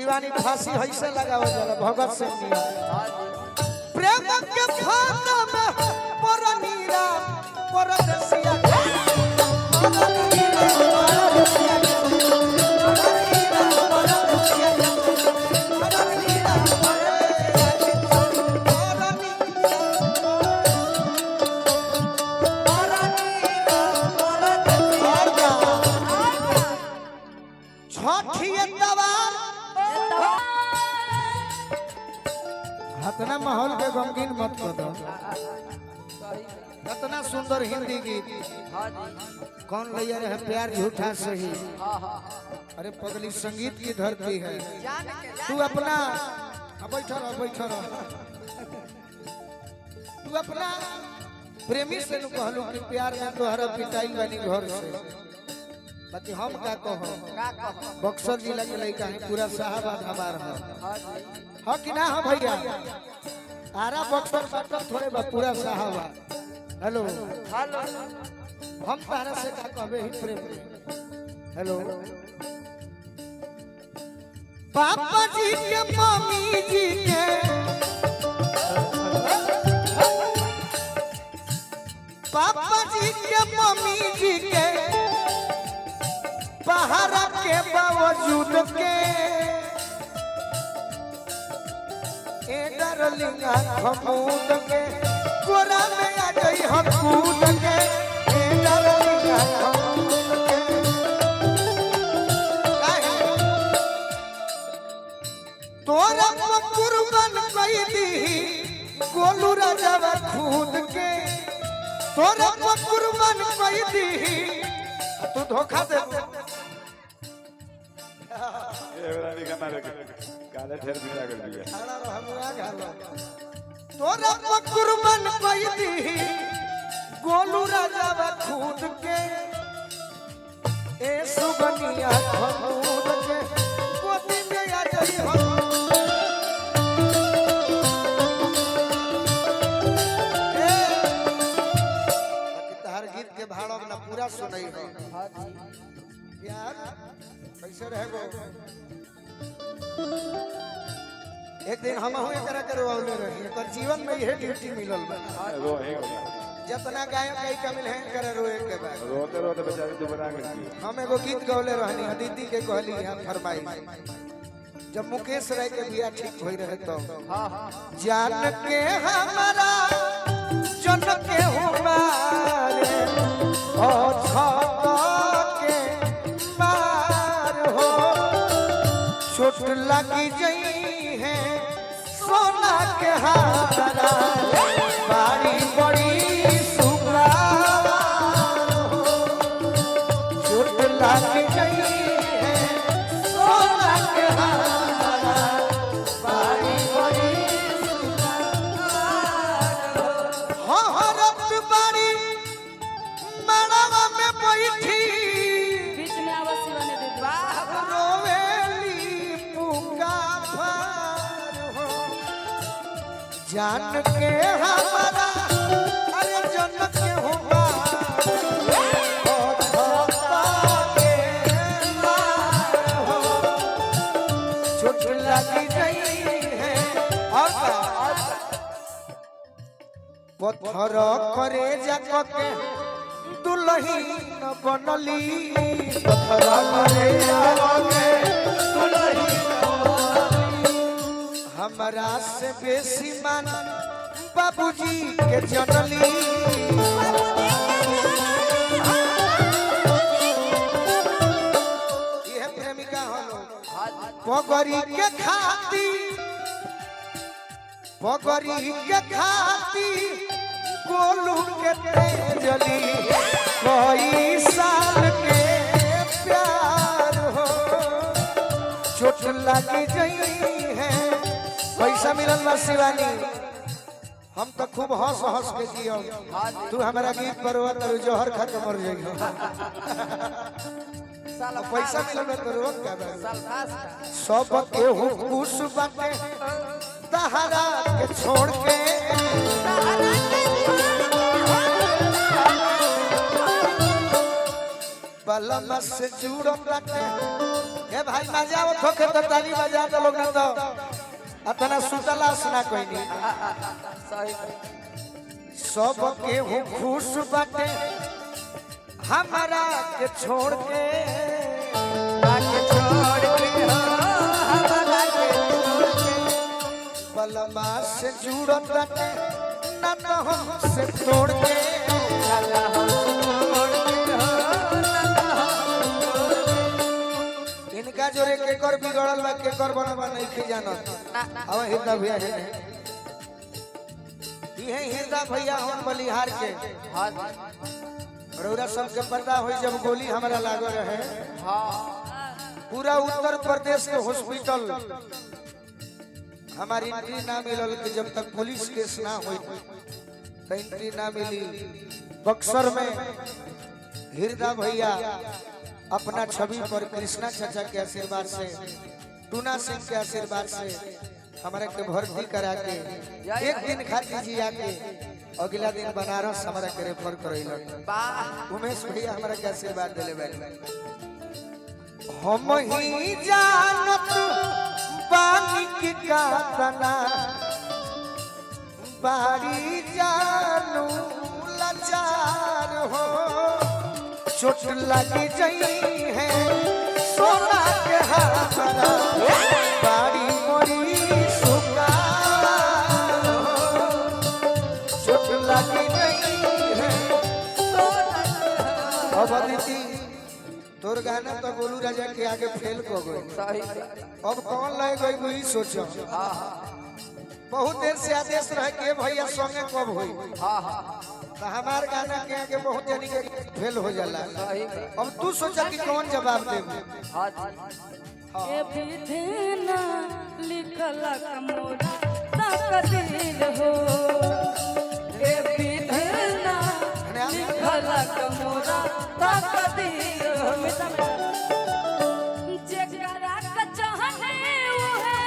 शिवानी फांसी ऐसे लगावल जाला भगत सिंह नियन। प्रेम के फांदा में परनीरा परदेसिया परनीरा परदेसिया परनीरा परदेसिया परनीरा परदेसिया छठिए दवार हतना माहौल के गमगीन मत कर दो। इतना सुंदर हिंदी गीत कौन लैया रहे प्यार झूठा सही। अरे पगली संगीत की धरती है तू अपना अब बैठो रहो बैठो रहो। तू अपना प्रेमी से नु कहलू कि प्यार में तोहरा पिटाई वाली घर से बाकी हम का कहो बक्सर जिला के लड़का है पूरा साहबाद हमार है हाँ कि ना हो भैया आरा बक्सर बाटल थोड़े बा पूरा साहबा। हेलो हम तारा से का कहबे ही प्रेम में। हेलो पापा जी के मम्मी जी के पापा जी के मम्मी जी के पहाड़ा के बावजूद के ए डरलिंगा खमूद के कोरा में आ गई हम कूद के ए डरलिंगा खमूद के काहे? तोरा पर कुर्बान कई दी गोलू राजावा खुद के तोरा पर कुर्बान कई दी तू धोखा दे काले ढेर भी लागल बिया। तोरा पर कुर्बान कई दी गोलू राजावा खुद के ए सुगनिया खमूद के गोदी में आ जाई हम। ए, बाकी तहार गीत के भाड़ा ना पूरा सुनई हो प्यार कैसे रहेगो। एक दिन हम हूं एकरा के रोवले रही एकर जीवन में यह ड्यूटी मिलल बा। रोहे के। जितना गायक गायिका मिले हैं एकरा रोए के बाद रोते रोते बेचारे दुबरा गइल बिया। हम एगो गीत गौले रहनी अदिति के कहली हम फरमाई जब मुकेश राय के बियाह ठीक होई रहे तो जान के हमारा जन के हमारे ओ छत के मार हो चोट लगी जई है सोना के हारा बारी बड़ी सुगार हो चोट लग गई है सोना के हारा बारी बड़ी हरत बारी मड़वा में बैठी बीच में आवाज शिवानी दीदी रोवेली पुका फार हो जान के हमारा अरे जन के हमारा ओ छता के मार हो चोट लगी गई है और का? पत्थर करे जा के दुलही न बनली पत्थर करे जा के दुलही न बनली। हमरा से बेसी मान बाबूजी के जनली यह प्रेमिका हलो पगड़ी के खाती पगड़ी के खाती गोलू के तेजली कोई साल के प्यार हो चोट लगी गई है। पैसा मिलल बा शिवानी हम तो खूब हंस हंस के जियो तू हमारा गीत पर तर जोहर खा के मर जाइयो। पैसा मिलल बा तो रोक का बा? सब केहू खुश बाटे तहरा के छोड़ के बलम से जुड़ल बाटे ए भाई मजा आवत होखे तो ताली बजा दो लोग ना तो अतना सुतला सुना कोई नहीं। सही। सब केहू खुश बाटे हमारा के छोड़ के, के छोड़ के हो हमरा के छोड़ के। बलमा से जुड़त बाटे ना तो हमसे तोड़ के। ना हम छोड़ के हो ना हम छोड़ के। इनका जोरे केकर बिगड़ल बा केकर बनल बा नहीं के जानत। अब हिरदा भैया है इहे हिरदा भैया हम बलिहार के। हाँ जी। रउरा सबके पता होई जब गोली हमरा लागल रहे। हाँ। पूरा उत्तर प्रदेश के हॉस्पिटल हमारी एंट्री ना मिलल कि जब तक पुलिस केस ना होई तो एंट्री ना मिली। बक्सर में हिरदा भैया अपना छवि पर कृष्णा चाचा के आशीर्वाद से, टूना सिंह के आशीर्वाद से हमारे के भर्ती करा के एक दिन खातिर जिया के अगला दिन बनारस हमारा के रेफर करैलन। वाह। उमेश भैया हमारा के आशीर्वाद दिले बानी। हम ही जानत बानी की कातना बारी जानू लाचार हो, चोट लगी जई है सोना के हारा बारी मोरी सुकार हो, चोट लगी जई है। अब अदिति तोर गाना तो गोलू राजा के आगे फेल हो गई। सही। अब कौन लय गई वही सोचो। बहुत देर से आदेश रहे के भैया संगे कब होई। हाँ हाँ। तो हमार गाना के आगे बहुत जनी के फेल हो जाला। सही। अब तू सोचा कि कौन जवाब देबे। हाँ जी। ए विधिना लिखल मोरा तकदीर हो, ए विधिना लिखल मोरा तकदीर हो। जेकरा के चाहने उहे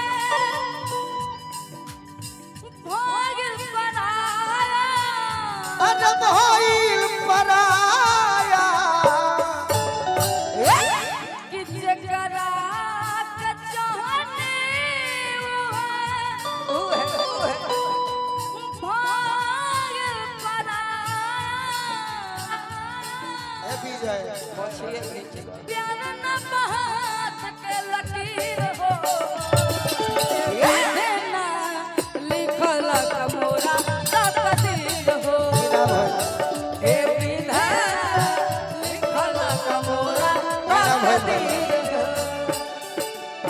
भाग पराया। अजब होइल पराया। कि जेकरा के चाहने उहे उहे उहे। भाग पराया। ए विजय पूछिए पीछे। प्यार न बहात के लकीर हो, ना लिखल मोरा तकदीर हो। ना भाई ए विधा लिखल मोरा तकदीर हो।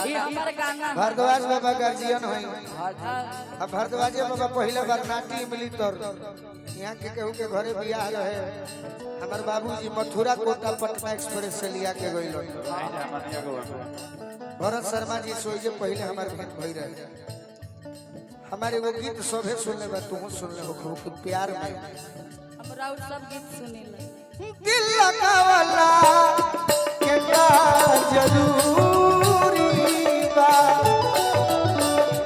ई हमर गाना। भारद्वाज बाबा गार्जियन होई। हाँ जी। अब भारद्वाजे बाबा पहले बार नाटी मिली तर यहाँ के केहू के घरे बियाह रहे, हमार बाबूजी मथुरा कोटा पटना एक्सप्रेस से लिया के गइल। भरत शर्मा जी सोई पहले हमार भेंट भई रहे। हमारे एगो गीत सभे सुनले बा, तुहू सुनले हो खूब कि प्यार में हमरा और सब गीत सुनेला। दिल लगावला के का जरूरी बा,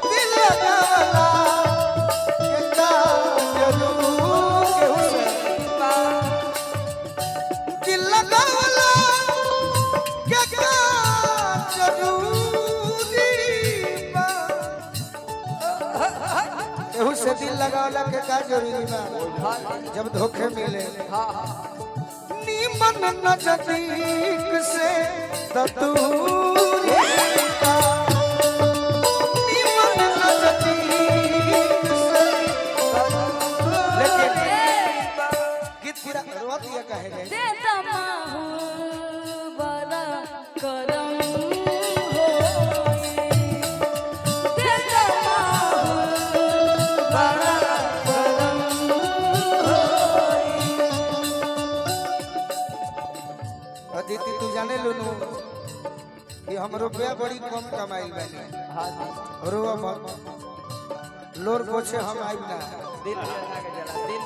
दिल लगावला के का जरूरी बा, दिल लगावला के का जरूरी बा। केहू से दिल लगावला के का जरूरी बा जब धोखे मिले। हाँ हाँ। नीमन नजदीक से दतूरी का, नीमन नजदीक से। लेकिन गीत पूरा रोत दिया काहे रे? दे तमाहू बड़ा करम होई। दे तमाहू बड़ा करम होई। अदिति तू जाने लुनू कि हम रुपया बड़ी कम कमाई बानी। हाँ जी। रोवा मत, लोर पोछे हम आइब ना। दिल में आगे जला दिल।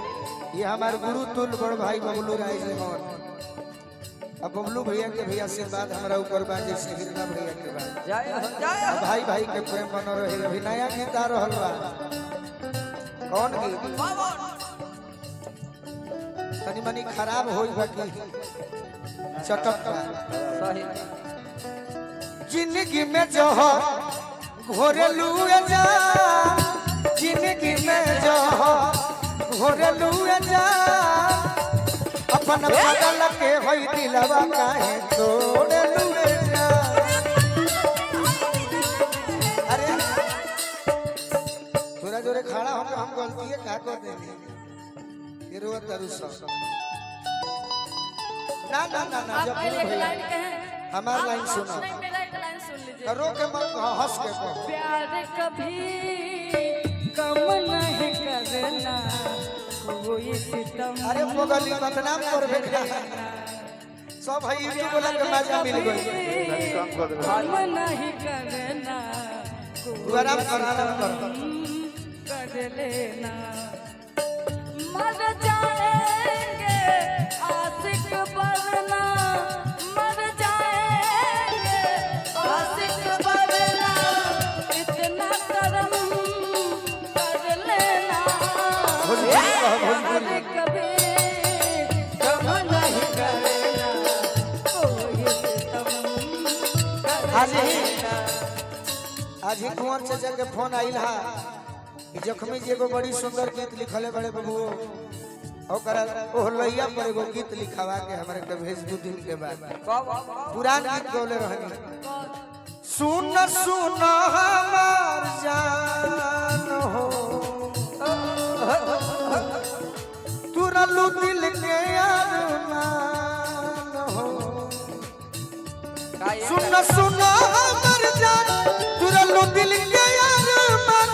ये हमारे गुरु तुल बड़ भाई बबलू राय जी हन। अब बबलू भैया के भी आशीर्वाद हमारा ऊपर बा जैसे हिरना भैया के बा। जय हो जय हो। भाई भाई के प्रेम बनो रहे। अभी नया गीत आ रहल बा। कौन गीत? तनी मनी खराब होई बा की चटक बा। सही। जिंदगी में जहर घोरलू जा, जिंदगी में जहर घोरलू जा, अपन बदल के होई दिलवा काहे तोड़लू जा। अरे थोड़ा जोरे खड़ा होकर हम गलती है का कर देनी, ये रोवा तारू सब ना ना ना ना आप जब पहले एक लाइन कहें। हमार लाइन आप सुनो। नहीं, मेरा एक लाइन सुन लीजिए। रो के मत कहो, हंस के कहो। प्यार कभी कम नहीं करना कोई सितम। अरे पगली बदनाम करबे का, सब है यूट्यूब वाला के मजा मिल गई। कम कर देबे। कम नहीं करना तू आराम कर, आराम कर। कर लेना, मर जाएंगे आशिक वरना, मर जाएंगे आशिक वरना, इतना करम कर लेना। भोजपुरी कहो, भोजपुरी। कभी कम नहीं करना कोई सितम कर आज ही लेना। आज ही कुंवर चाचा के फोन आइल हा कि जखमी जी एगो बड़ी सुंदर गीत लिखले बड़े बबुओ, ओकरा ओह लैया पर एगो गीत लिखवा के हमरे के भेज दू दिन के बाद। पुरान गीत गौले रहनी। सुन सुन हमार जान हो, तुरलू दिल के अरमान हो, सुन सुन हमार जान, तुरलू दिल के अरमान।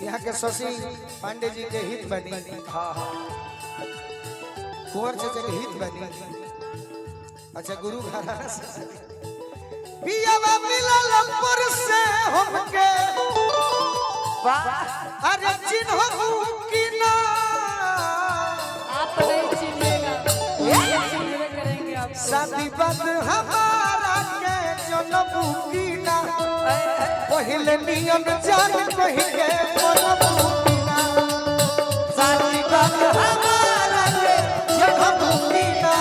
यहाँ के शशि पांडे जी के हित बनी, कुंवर चाचा के हित बनी। अच्छा गुरु घराना से पियावा मिलल पर से हमके, अरे चिन्ह की ना। आप नहीं चिन्हेगा, चिन्हबे करेंगे आप। शादी बद हमारा के जनबू की ना, पहले नियन जान कही के मनबू की ना। शादी बद हमारा के जनबू की ना,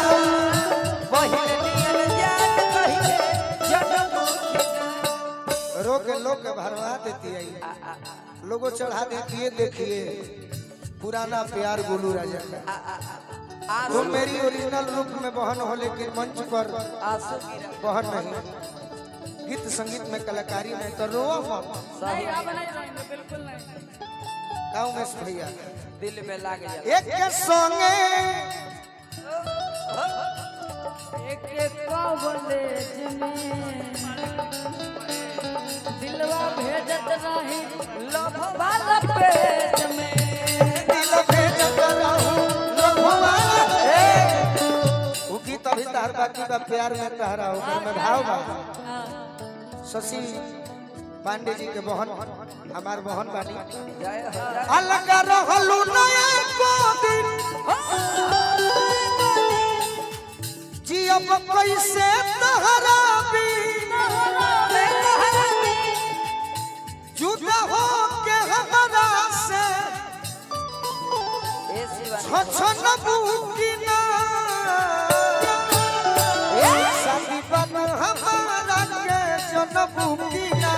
पहिले नियन जान कही के जनम। रो के लोग के भरवा देती है, लोगों चढ़ा देती है। देखिए पुराना प्यार गोलू राजा का, तुम मेरी ओरिजिनल रूप में बहन हो लेकिन मंच पर आंसू गिरा। बहन नहीं, गीत संगीत में कलाकारी में तो रोआ मत। नहीं, आप नहीं रोएंगे, बिल्कुल नहीं। का उमेश भैया दिल में लाग जाला। एक के संगे एक कॉलेज में दिलवा भेजत रही लव वाला पेज में। दिल भेजत रहूं लभवा हे। उ गीत अभी तहर बाकी बा, प्यार में तहरा ओकर में भाव बा। शशि पांडे जी के बहन हमार बहन बानी। जय हो। अलग रहलू नया को दिन, जियब कैसे तहरा बिन, जुदा हो के हमरा से ए शिवानी। छछन बुकिना। शादी बन हमारा के जनबू की ना,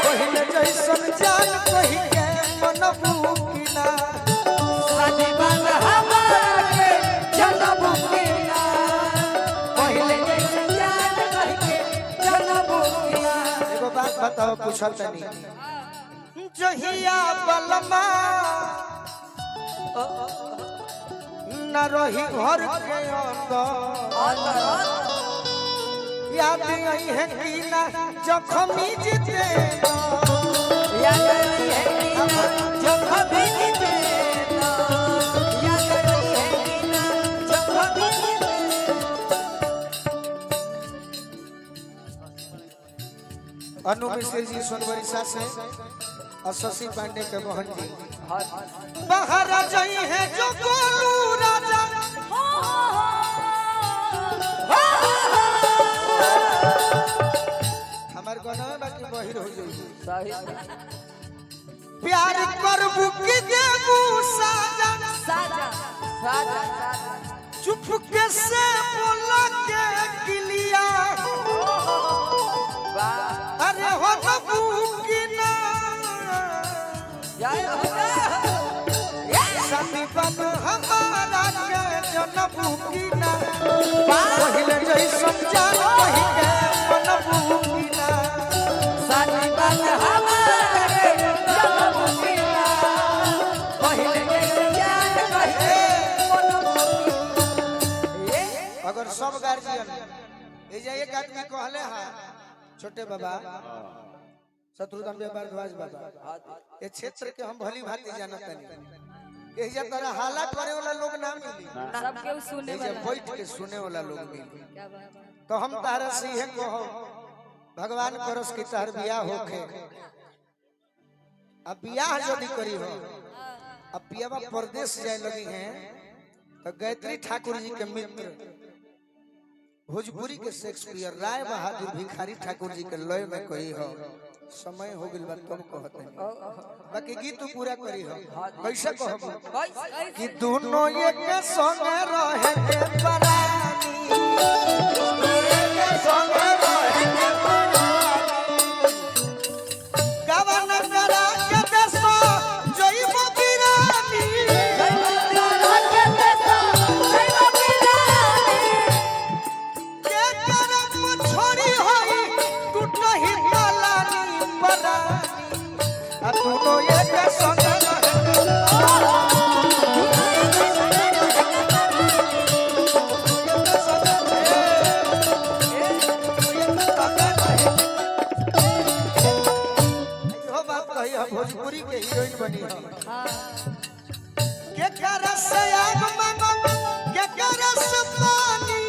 पहले जैसन जान कही के मनबू की ना। शादी बन हमारा के जनम की ना, पहिले जैसन जान कही के जनम की ना। एगो बात बताओ पूछल तनी, जहिया बलमा न रही घर के अंदर, याद आई है कि ना जखमी जीते। याद आई है कि ना जखमी जीते ना, याद आई है कि ना जखमी जीते। अनु मिश्र जी सोनवरिसा से और शशि पांडे के मोहन जी। बाहर जाई है जो गोलू राजा, हमार गाना में बाकी बहिर हो जाई। सही। प्यार करबू की देबू साजा, साजा साजा साजा। चुपके से बोला के किलिया अरे हो नबू की ना जय हो जय हो। सती बन हमारा के जनबू की ना पहिले जैसन जान कही के मनबू की ना साथी बात हमारा के जनम मिला पहिले जैसे जान कहे मन ए अगर सब गार्जियन ए जे एक आदमी कहले हा छोटे बाबा शत्रुघ्न भारद्वाज बाबा ये क्षेत्र के हम भली भांति जानत तनी एहिजा तरह हाला करे वाला लोग ना मिली सब केहू सुने एहिजा वाला बैठ के सुने वाला लोग मिली क्या बात है। तो हम तारा से इहे कहो भगवान करस की तहर बियाह होखे अब बियाह यदि करी हो अब पियावा परदेश जाए लगी हैं तो गायत्री ठाकुर जी के मित्र भोजपुरी के शेक्सपियर राय बहादुर भिखारी ठाकुर जी के लय में कही हो समय हो गइल बा तब कहते हैं बाकी गीत तू पूरा करी हो कैसे कहबो कैसे कि दोनों एक संग रहे के परानी एक संग रहे के परानी गवन करा के देसो जइब बिरानी के करम छोड़ी होई टूटही तलानी परानी आ दोनों एक संग रहे के इहो बात कही हम भोजपुरी के हीरोइन बनी हम के करस आग मांगो के करस पानी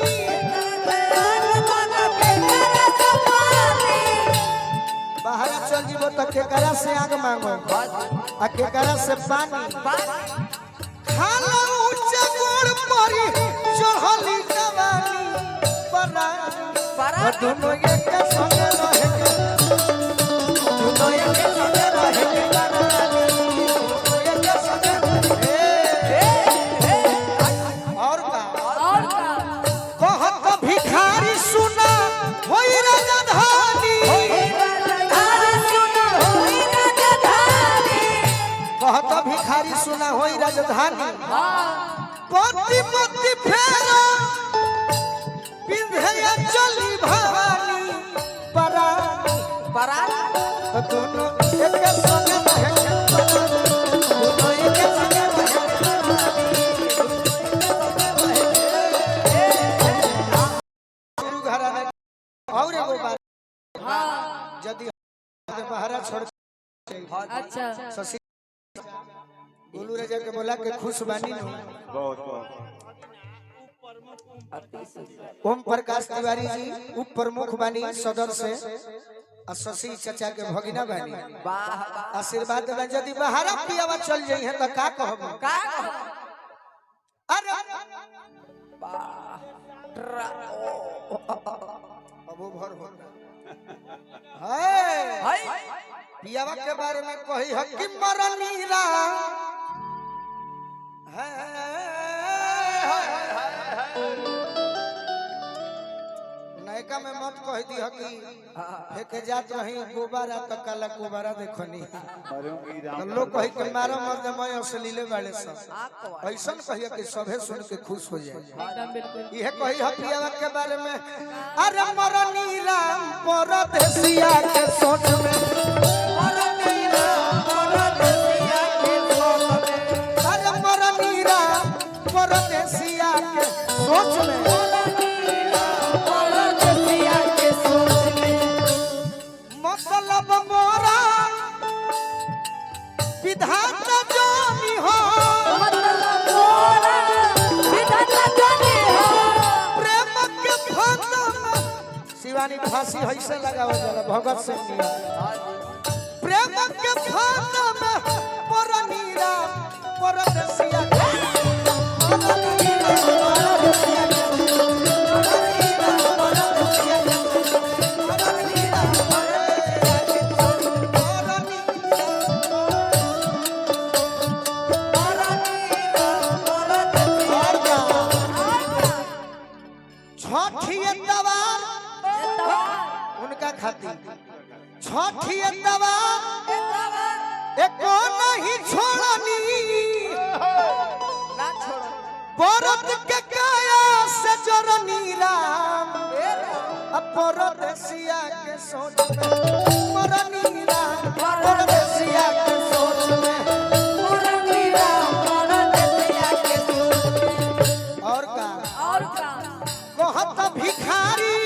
बाहर चल जीबो त के करस आग मांगो आ के करस पानी खाला ऊंचे गोड़ परी चढ़ली जवानी परानी परानी। दोनों एक संग रहे के दोनों एक संग रहे के परानी। दोनों एक संग रहे। और का और का कहत भिखारी सुना होई राजधानी कहत भिखारी सुना होई राजधानी पति पति फेरा विंध्य चली भवानी परानी परानी तो दोनों एक संग रहे के परानी। दोनों एक संग रहे के परानी। गुरु घराना और एगो बात यदि बहरा छोड़ अच्छा शशि गोलू राजा के बोला के खुश बानी नु बहुत बहुत ओम प्रकाश तिवारी जी उप प्रमुख बानी सदर से आ शशि चाचा के भगिना बानी वाह वाह आशीर्वाद देबे यदि बहारा पियावा चल जाई है तो का कहब का अरे वाह ट्रा ओ अब वो भर होता है हाय पियावा के बारे में कही ह कि मरनी रा नयका में मत कह दी कि फेंके जात रही गोबारा तो काला कोबारा देखनी अरे उनकी तो राम लोग कही कि मारो मर्द मैं असलीले वाले सब ऐसन कहिए कि सभे सुन के खुश हो जाए एकदम बिल्कुल इहे कही ह पियावा के बारे में अरे मरनी राम परदेसिया के सोच में मरनी राम परदेसिया के सोच में अरे मरनी राम परदेसिया के सोच में परदेसिया के सोच में मतलब मोरा विधाता जानी हो मतलब मोरा विधाता जाने हो प्रेम के फंद में शिवानी फांसी ऐसे लगावल जाला भगत सिंह नियर। प्रेम के फंद में परनी राम परदेसिया के परनी राम परदेसिया के परनी राम परदेसिया के परनी राम परदेसिया के परनी मरनी राम परदेसिया राम। छठी दवार उनका खातिर छठी दवार एको नहीं छोड़नी ना छोड़ो परत के काया से जरनी राम अब परदेसिया के सोच में मरनी राम परदेसिया के सोच में मरनी राम परदेसिया के सोच में। और का और का कहत भिखारी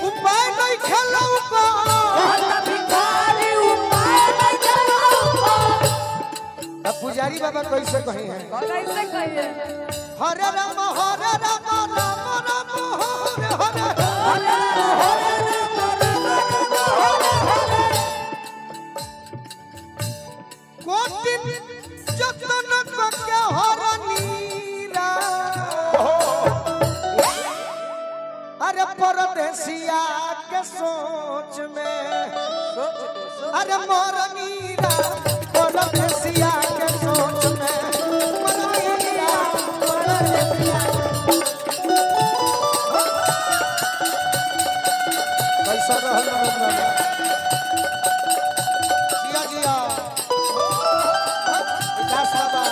उपाय नहीं खेलौ को कहत भिखारी उपाय नहीं चलाऊ। अब पुजारी बाबा कैसे कही हैं कैसे कहिए हरे राम राम राम हरे हरे कोटि जतन के हरनी राम अरे परदेसिया के सोच में सोच दो सोच अरे मोरनी राम परदेसिया के सोच में मोरनी राम परदेसिया कैसा रहल मनोज बाबा? जिया जिया विकास बाबा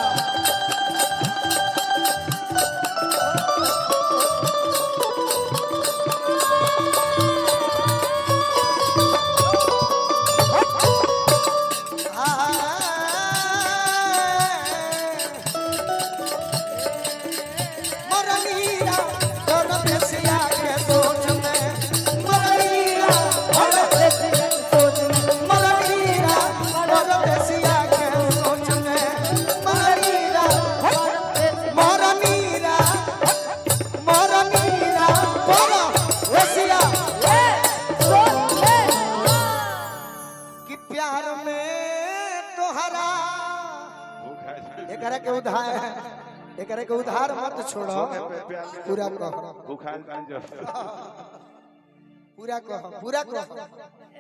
मरनीरा परदेसिया के सोच में मरनीरा परदेसिया के सोच में। मरनीरा परदेसिया के सोच में मरनीरा मरनीरा मरनीरा परदेसिया सोच में कि प्यार में तोहरा एकरा के उधार एकरा के उधार मत छोड़ो पूरा कहो भूखा जो पूरा कहो पूरा कहो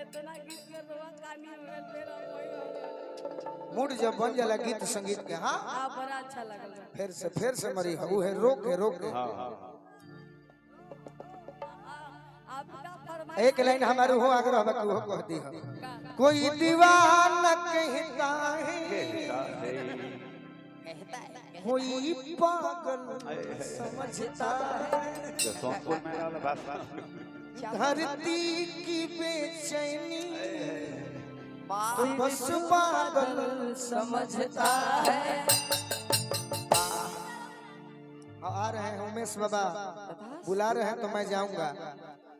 इतना गीत में रोआ कानी में तेरा वही हो गया। मूड जब बन जाला गीत संगीत के हाँ हाँ बड़ा अच्छा लगल फिर से मरी हो है रोक के रोक के हाँ हाँ हाँ आपका फरमाइश एक लाइन हमारे हो आग्रह बा कि उहो कह दी हो कोई दीवाना कहता है कोई पागल समझता है जो सोनपुर में वाला भाषा धरती की बेचैनी तो बस पागल समझता है हाँ, आ रहे हैं उमेश बाबा बुला रहे हैं तो मैं जाऊंगा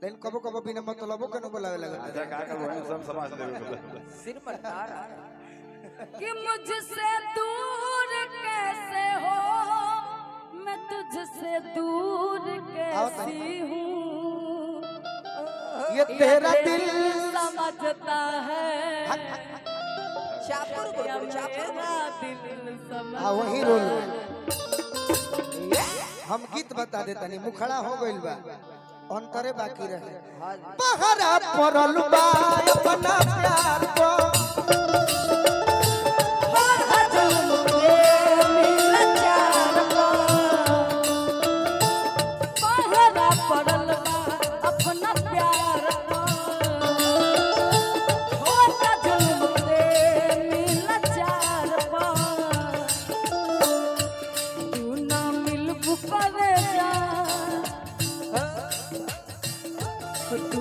लेकिन कबो कबो बिना मतलबों के न बुलावे लगता अच्छा का कर वही सब समझ लेबे सिर पर तार कि मुझसे दूर कैसे हो मैं तुझसे दूर कैसी हूँ ये तेरा दिल समझता है चापुर या गुरु चापुर मेरा दिल समझ हाँ वही रोल हम गीत बता देता नहीं मुखड़ा हो गइल बा अंतरे बाकी रहे पहरा पड़ल बा अपना प्यार को पहरा पड़ल बा अपना प्यार का। होता जुल्म प्रेमी लाचार बा। तू ना मिलबू करे जा, तू